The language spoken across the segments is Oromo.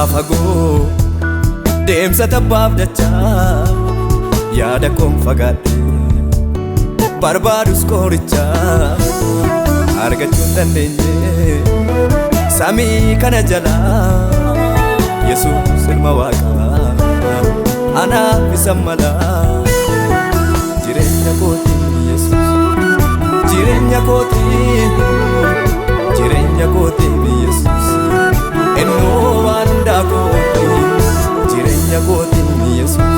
Karaa fagoo deemsa tabbaaf dachaa yaada koon fagaadhe barbaadus qorichaa argachuu hin dandeenye samii kana jalaa Yesuus ilma waaqaa anaaf isa malaa jireenya kooti Yesuus jireenya kooti jireenya kooti Yesuus ennoo waan hundaa kooti jireenya kooti Yesuus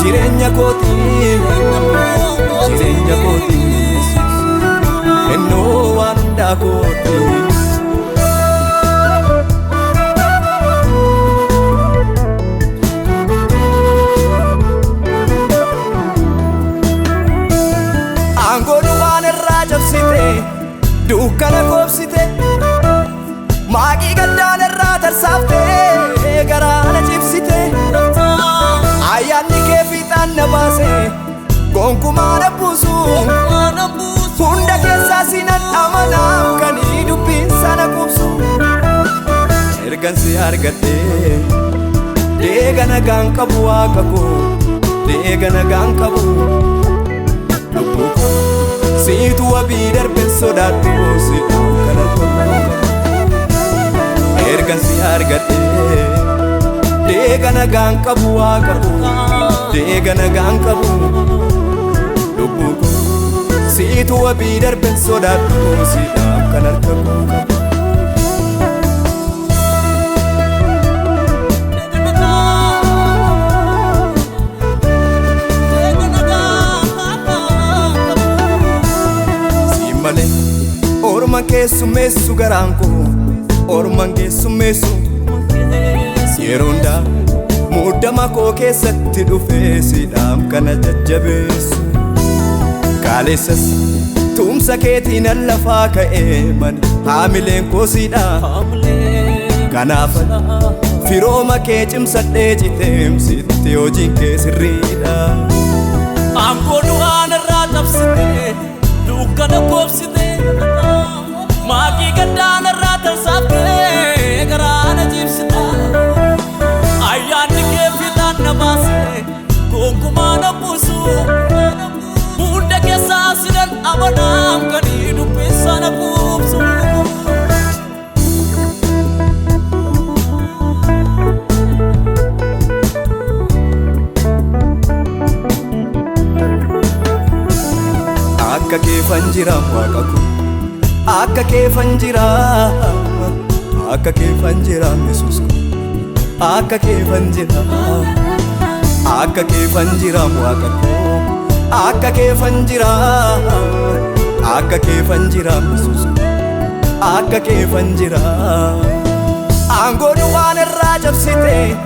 jireenya kooti jireenya kooti Yesuus ennoo waan hundaa kooti. Aangoo duwwaan irraa cabsite dukkana koobsite maaqii gaddaan irraa tarsaafte garaa na cibsite ayyaanni kee fiixaan na baase gonkumaa na buusu hunda keessaa sinan amanaaf kanii dubbiin sana qubsu ergan si argadhe deega nagaan qabu waaqa koo deega nagaan qabu lubbuu koo siitu wabii darben sodaadhu si kana toluu ergan si argadhe deega nagaan qabu waaqa koo deega nagaan qabu lubbuu koo siitu wabii darben sodaadhu si kana toluu qabu. Orman keessummeessu garaan koo orman keessummeessu yeroo hundaa muddama koo keessatti dhufee siidhaam kana jajjabeessu kaaleessas tumsa keetiin an lafaa ka'ee mani haamileen koo siidhaa kanaaf firooma kee cimsadhee citeemsitti hojiin kee sirriidha. Aangoo du'aan irraa cabsite dukkana koobsite maaqii gaddaan irraa tarsaafte garaa na cibsite ayyaanni kee fiixaan na baase gonkumaa na buusu hunda keessaa sinan amanaam kanii dubbiin sana quubsu. Akka keefan jira waaqa koo akka keefan jira akka keefan jira Yesuus koo akka keefan jira akka keefan jira waaqa koo akka keefan jira akka keefan jira Yesuus koo akka keefan jira aangoo duwwaan irraa cabsite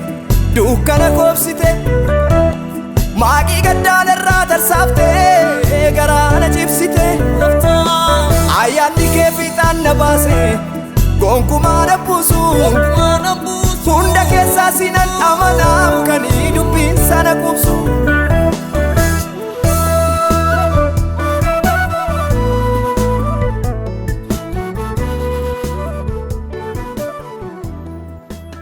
dukkana koobsite maaqii gaddaan irraa tarsaafte garaa na cibsite ayyaanni kee fiixaan na baase gonkumaa na buusu hunda keessaa sinan amanaaf kanii dubbiin sana qubsu